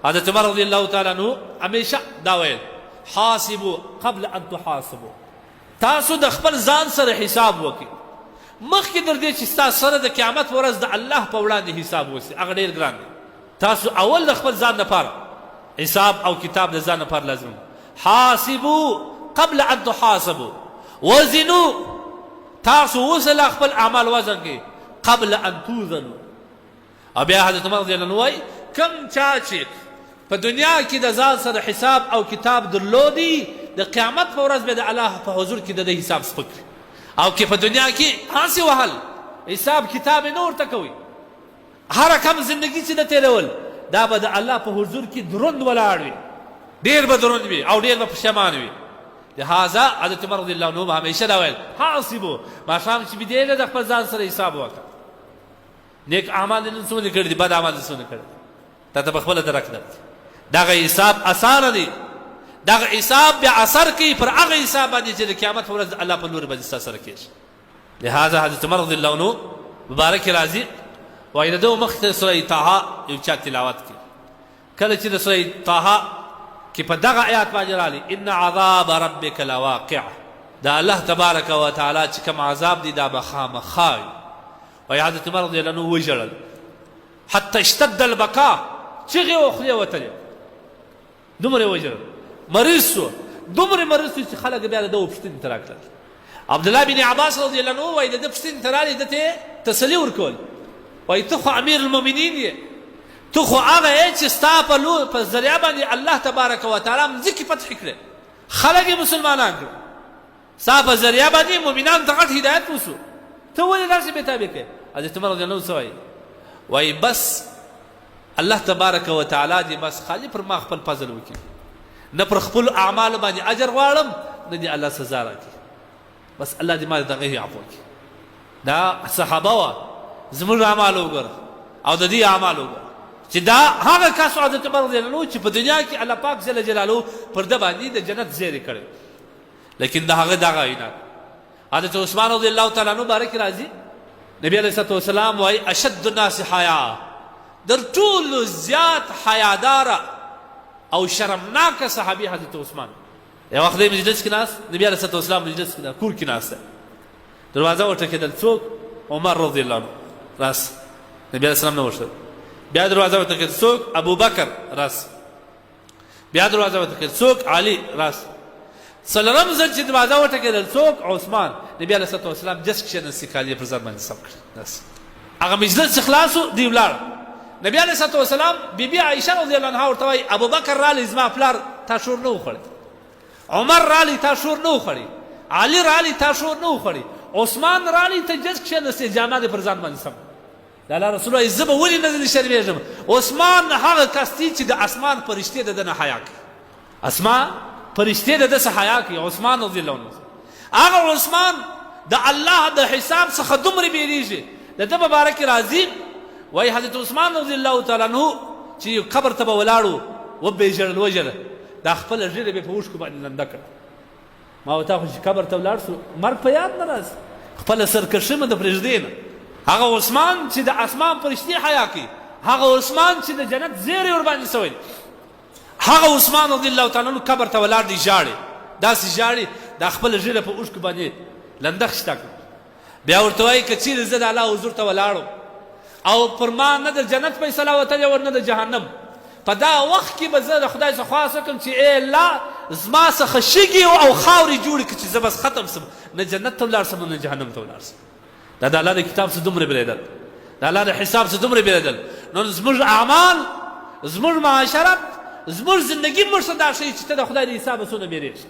حضرت عمر رضی الله تعالی عنہ همیشه دا ویل، حاسبو قبل ان تحاسبو، تاسو د خپل ځان سره حساب وکړئ مخکې در دې چې ستاسو سره د قیامت ورځ د الله په وړاندې حساب وسي، هغه ډېر ګران دی. تاسو اول د خپل ځان لپاره حساب او کتاب د ځان لپاره لازم. حاسبو قبل ان تحاسبو وزنو، تاسو اوس لا خپل اعمال وزن کړئ قبل ان توزنو. او بیا حضرت عمر رضی الله عنه وایي، کوم چا چې په دنیا کې د ځان سره حساب او کتاب درلودي، د قیامت په ورځ به د الله په حضور کې د ده حساب سپک وي. او که په دنیا کې هسې وهل، حساب کتاب یې نه ورته کوي، هره کم زندګي چې ده تېرول، دا به د الله په حضور کې دروند ولاړ وي، ډېر به دروند وي او ډېر به پښیمان وي. لهذا حضرت عمر رضی الله عنه به همیشه دا ویل، حاسبو، ماښام چې بیدېږه د خپل ځان سره حساب وکړه، نیک اعمال دې نن څومره کړي دي، بد اعمال دې څومره کړي دي، تا ته په خپله درک درکړي. دغه حساب اسانه دی، دغه حساب بیا اثر کوي پر هغه حساب باندې چې د قیامت په ورځ د الله په لوري باندې ستا سره کېږي. لهذا حضرت عمر رضی الله عنه مبارک راځي، وایي د ده مخې ته سوره طه یو چا تلاوت کوي. کله چې د سوره طه کې په دغه آیات باندې راغلي، ان عذاب ربک لواقع، د الله تبارک وتعالی چې کوم عذاب دی دا به خامخا وي. وایي حضرت عمر رضی الله عنه وژړل حتی اشتد البکا، چیغې او خولې وتلې، دومره یې وژړل، مریض شو، دومره مریض شو چې خلک بیا د ده پوښتنې ته راکړل. عبدالله بن عباس رضی الله عنه وایي د ده پوښتنې ته راغلی، ده ته تسلي ورکول، وایي ته خو امیر المؤمنین یې، ته خو هغه یې چې ستا په لور په ذریعه باندې الله تبارک وتعالی مځکې فتح کړې، خلک یې مسلمانان کړل، ستا په ذریعه باندې مؤمنانو ته غټ هدایت وسو، ته ولې داسې بې تابع کوې؟ حضرت عمر رضی الله عنه څه وایي؟ وایي بس الله تبارک وتعالی دې بس خالي پر ما خپل فضل وکړي، نه پر خپلو اعمالو باندې اجر غواړم، نه دې الله سزا راکړي، بس الله دې ما دغه عفو کړي. دا صحابه وه، زموږ اعمال وګوره او د دې اعمال وګوره چې دا هغه کس حضرت عمر رضی الله عنه چې په دنیا کې الله پاک جل جلاله پر ده باندې د جنت زیری کړی، لیکن د هغه دغه عناد. حضرت عثمان رضی الله تعالی عنہ بارک راځي، نبی علیہ الصلوۃ والسلام وای اشد الناس حیا، در ټولو زیات حیادار او شرمناک صحابي حضرت عثمان. یو وخت دی مجلس کې ناست، نبی علیہ الصلوۃ والسلام مجلس کې کور کې ناست، دروازه وټکېدل، څوک؟ عمر رضی الله عنه راس، نبی علیہ السلام نه ورته. بیا دروازه وټکېدل، څوک؟ ابو بکر راس. بیا دروازه وټکېدل، څوک؟ علي راس. څلورم ځل چې دروازه وټکېدل، څوک؟ عثمان. نبی علیه الصلاه والسلام جس کښېنستی، کالي یې پر ځان باندې سم کړل. داسې هغه مجلس چې خلاص و، دی ولاړ. نبی علیه الصلاه والسلام بیبي عایشه رضی الله عنها ورته وایي، ابوبکر رالی زما پلار، تا شور نه وخوړی، عمر رالی تا شور نه وخوړی، علي رالی تا شور نه وخوړی، عثمان رالی ته جس کښېنستې، جامه دې پر ځان باندې سم. د الله رسول وایي، زه به ولې نه شرمېږم؟ عثمان هغه کس دی چې د اسمان فرشتې د ده نه حیا کوي، اسمان فرشتې د ده څخه حیا کوي. عثمان رضی الله عنه، هغه عثمان د الله د حساب څخه دومره بیریږي. د ده په باره کې راځي، وایي حضرت عثمان رضی الله تعالی عنه چې قبر ته به ولاړو، وبه یې ژړل، وژړل، دا خپله ږیره به یې په اوښکو باندې لنده کړه. ما او تا خو چې قبر ته ولاړ سو، مرګ په یاد نه راځي، خپله سرکښي مو د پرېږدې نه. هغه عثمان چې د اسمان فرشتې حیا کوي، هغه عثمان چې د جنت زیری ورباندې سوی، هغه عثمان رضی الله تعالی عنه قبر ته ولاړ دی، ژاړي، داسې ژاړي، دا خپله ږیره په اوښکو باندې لنده خشته کړه. بیا ورته وایي، که چیرې زه د الله حضور ته ولاړم او پر ما نه د جنت فیصله وتلې وه نه د جهنم، په دا وخت کې به زه د خدای څخه خواست وکړم چې ای الله زما څخه شګې او خاورې جوړې کړي چې زه بس ختم سم، نه جنت ته ولاړ سم نه جهنم ته ولاړ سم. دا د الله د کتاب څخه دومره بېرېدل، د الله د حساب څخه دومره بېرېدل. نو زموږ اعمال، زموږ معاشرت، زموږ زندګي موږ ته دا ښیي چې ته د خدای د حسابه څونه بېرېږې.